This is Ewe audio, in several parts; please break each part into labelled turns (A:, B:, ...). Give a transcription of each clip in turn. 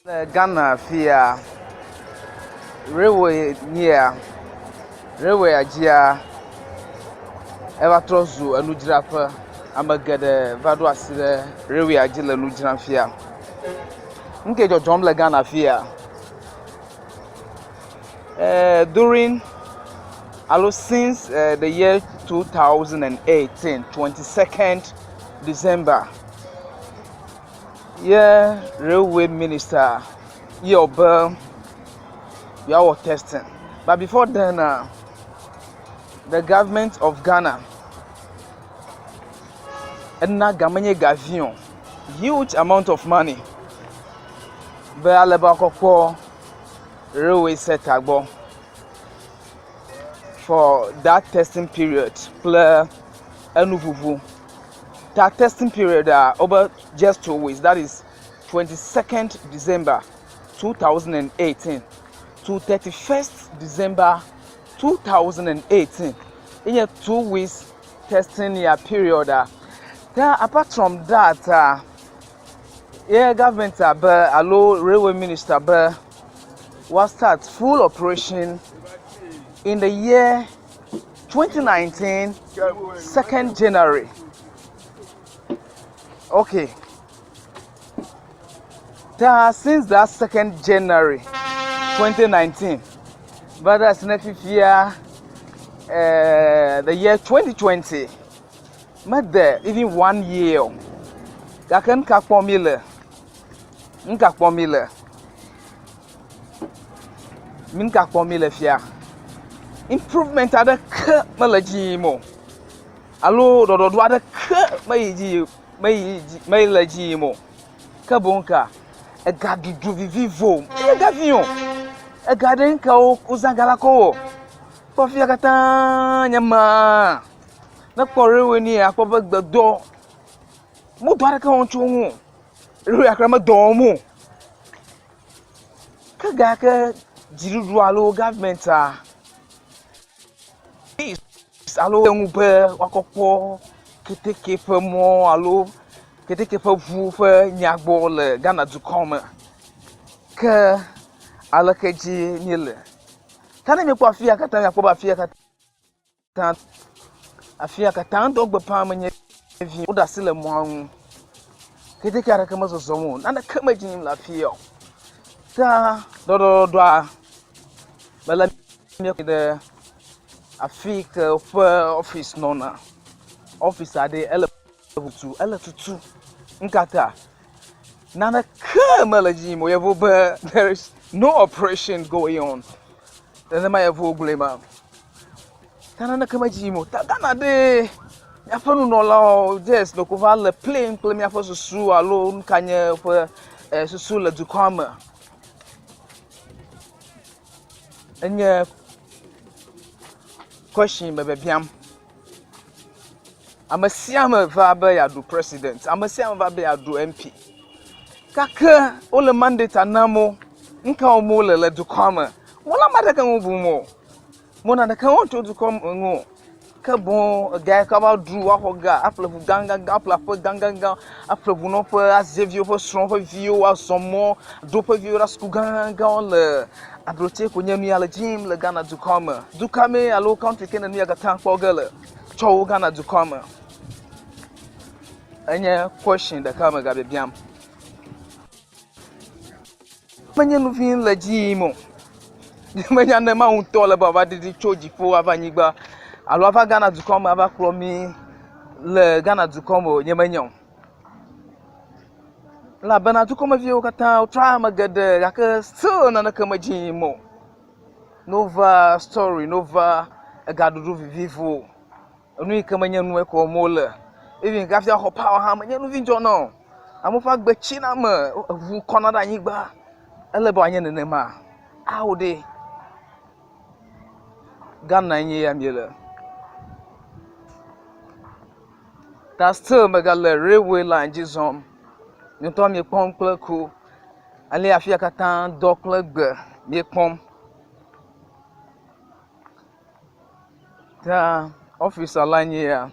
A: Le Ghana fia, railway nye ya. Railway dzia eva trɔ zu enudzraƒe. Ame geɖe va ɖo asi ɖe railway dzi le nu dzram fia. Nu ke dzɔdzɔm le Ghana fia, eh, during alo since eh, the year 2018, 22nd December, Ye railway minister ye wɔ be yewoawɔ testing. But before then, uh, the government of Ghana ena ga menye ga vi o, huge amount of money be ale be woakɔ kpɔ railway sector gbɔ for that testing period kple enuʋuʋu. Ta testing period a wobe just 2 weeks, that is 22nd December 2018 to 31st December 2018. Enye 2 weeks testing year period a. Ta apart from that, ye government abe alo railway minister be wa start full operation in the year 2019, 2nd January. Okay. Ta since that 2nd January 2019, but that's fifia the year 2020, mede even one year o. Gake nu ka kpɔm mi le? Nu ka kpɔm mi le? Nu ka kpɔm mi le fia? Improvement aɖeke mele dzi yim o. Alo ɖɔɖɔɖo aɖeke meyi dzi meyi dzi mele dzi yim o. Ke boŋ ka egaɖuɖu vivivo menye ga vi o. Ega ɖe ŋke wozã ga la kɔ wɔ. Kpɔ fia katã nye maa. Ne kpɔ railway ni akpɔ be gbedɔ mo dɔ aɖeke wɔm tso ŋu o. Railway kura medɔ wɔm o. Ke gake dziɖuɖu alo government a alo ŋu be woakɔ kpɔ keteke ƒe mɔ alo keteke ƒe ʋu ƒe nya gbɔ le Ghana dukɔ me. Ke aleke dzi míele? Ke ne míekpɔ afia katã míakpɔ be afia katã afia katã ŋdɔ gbe ƒã menye vi woɖe asi le mɔa ŋu. Keteke aɖeke mezɔzɔm o. Naneke medzi yim le afia o. Ta ɖɔɖɔɖɔa mele míaƒe ɖe afi yi ke woƒe office nɔna. Office aɖe ele ʋutu ele tutu. Nu ka ta? Naneke mele dzi yim o. Yevu be there is no operation going on. Nenema yevuwo gblɔe ma. Ta naneke medzi yim o. Ta Ghana ɖe míaƒe nunɔlawo just ɖeko va le plane kple míaƒe susu alo nu ka nye woƒe susu le dukɔa me. Enye question me biabiam. Ame sia ame va be yeaɖu president. Ame sia ame va be yeaɖu MP. Gake wole mandate nam wo. Nu ka wɔm wole le dukɔa me? Wole ame aɖeke ŋu bum o. Mo naneke wɔm tso dukɔ me ŋu o. Ke boŋ ega yi ke woava ɖu, woaxɔ ga, aƒle ʋu gãgãgã, aƒle aƒe gãgãgã, aƒle ʋunɔƒe, azi viwo ƒe srɔ̃ ƒe viwo, azɔ mɔ, ɖo woƒe viwo ɖe suku gãgãwo le ablotse ko nye nu ya le dzi yim le Ghana dukɔa me. Du ka mee alo country ke ne nu ya katã kpɔ ge le tsɔ wu Ghana dukɔa me? Enye question ɖeka me gabiabiam. Menye nu vi le dzi yim o. Menya ne Mawu ŋutɔ le be wòava ɖiɖi tso dziƒo ava anyigba alo ava Ghana dukɔ me ava kplɔ mí le Ghana dukɔ me o, nye menya o. Elabena dukɔmeviwo katã wotrɔ ame geɖe gake still naneke medzi yim o. Nova story, nova egaɖuɖu vivivo. Enu yi ke menye nu eke wɔm wole. Even hafi axɔ power hã menye nu vi dzɔna o. Amewo ƒe agbe tsina eme, eŋu kɔna ɖe anyigba. Ele be wòanye nenema? Ao ɖe. Ghana nye ya míele. Ta still megale railway line dzi zɔm. Mi ŋutɔ miekpɔm kple ku. Ale afi ya katã dɔ kple gbe miekpɔm. Ta ɔfisa la nye ya.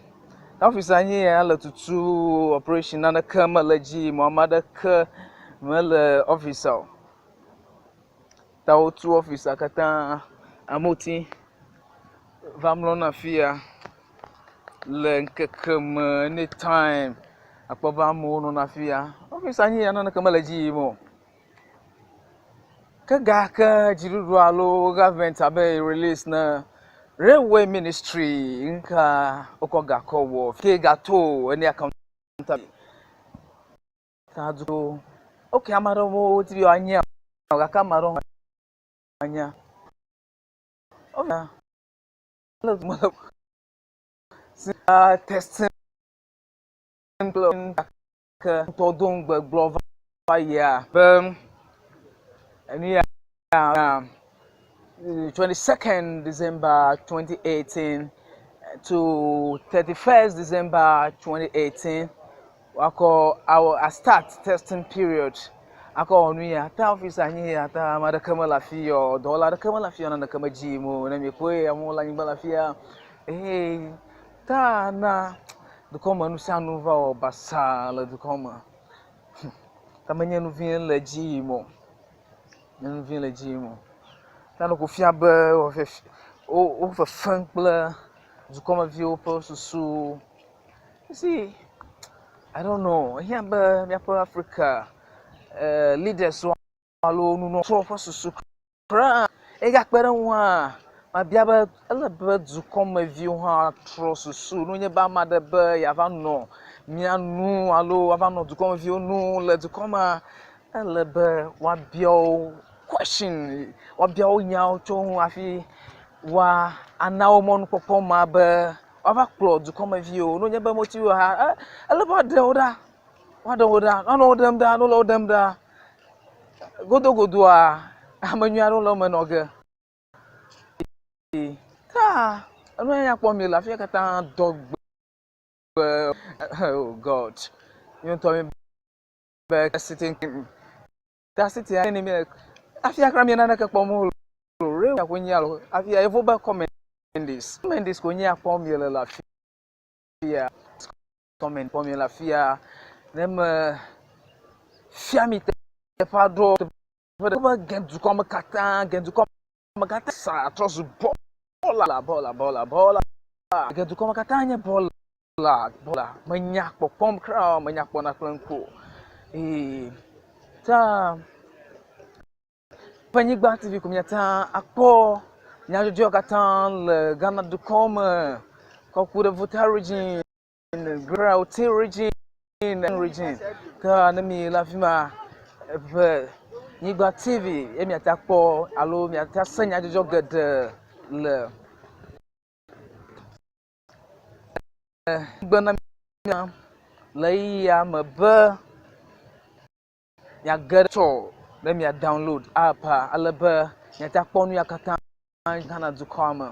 A: Ɔfisa nye ya le tutu operation naneke mele edzi yim o. Ame aɖeke mele ɔfisa o. Ta wotu ɔfisia katã. Amewo te va mlɔna afi ya le ŋkeke me anytime. Akpɔ be amewo nɔna afi ya. Ɔfisia nye ya naneke mele edzi yim o. Ke gake dziɖuɖu alo gɔvimɛnt abe release ne railway ministry ŋka wokɔ ga kɔ wɔ ke gato ene accountability. Ta du ok ame aɖewo wodi be yewoanya o gake ame aɖewo anya. Testing kple ke ŋutɔ do ŋugbe gblɔ va yia be enu ya 22nd December 2018 to 31st December 2018 woakɔ awɔ a start testing period akɔ wɔ nu ya ta office anyi ya ta ame aɖeke mele afi ya o dɔwɔla aɖeke mele afi ya o naneke medzi yim o ne miekpɔe amewo le anyigba le afi ya eye ta na dukɔ me nu sia nu va wɔ basaa le dukɔ me. Ta menye nu vi le edzi yim o. Menye nu vi le edzi yim o. Ta ɖeko fia be wo fefem kple dukɔmeviwo ƒe susu. You see, I don't know. Ehiã be míaƒe Africa eh, leaders alo nunɔlawo ƒe susu kura. Egakpe ɖe eŋu hã, mabia be ele be dukɔmeviwo hã trɔ susu. Ne wonye be ame aɖe be yeava nɔ mía nu alo ava nɔ dukɔmeviwo nu le dukɔ mea, ele be woabia wo question, woabia wo nyawo tso eŋu hafi woana wo mɔnukpɔkpɔ ma be woava kplɔ dukɔmeviwo. Ne wonye be meti wo hã, ele be woaɖe wo ɖa, woaɖe wo ɖa, woanɔ wo ɖem ɖa, ne wole wo ɖem ɖa, godogodoa, ame nyui aɖewo le eme nɔ ge. Ta enu ya nya kpɔm miele afi ya katã dɔ gbe. Oh God. Mi ŋutɔ mi be sitting ta sitting ne mi afi ya kura mi naneke kpɔm o. Real ko nye alo afi ya yevo be commendis. Commendis ko nye akpɔm miele le afi ya. Comment kpɔm miele afi ya. Ne me fia mi teƒe aɖewo teƒe ɖe be ge dukɔ me katã ge dukɔ me katã sa trɔ zu bɔla bɔla bɔla bɔla ge dukɔ me katã nye bɔla bɔla menya kpɔkpɔm kura o menya kpɔna kple ŋku o ee ta ƒe nyigba TV ko miate akpɔ nyadzɔdzɔwo katã le Ghana dukɔ me kɔ ku ɖe Volta region, Greater Oti region, region. Ke ne mi le afi ma ƒe nyigba TV ye miate akpɔ alo miate ase nyadzɔdzɔ geɖe le. Gbe na mia le ɣeyiɣia me be miage ɖe tsɔ ne mia download app-a ale be miate akpɔ nu ya katã Ghana dukɔa me.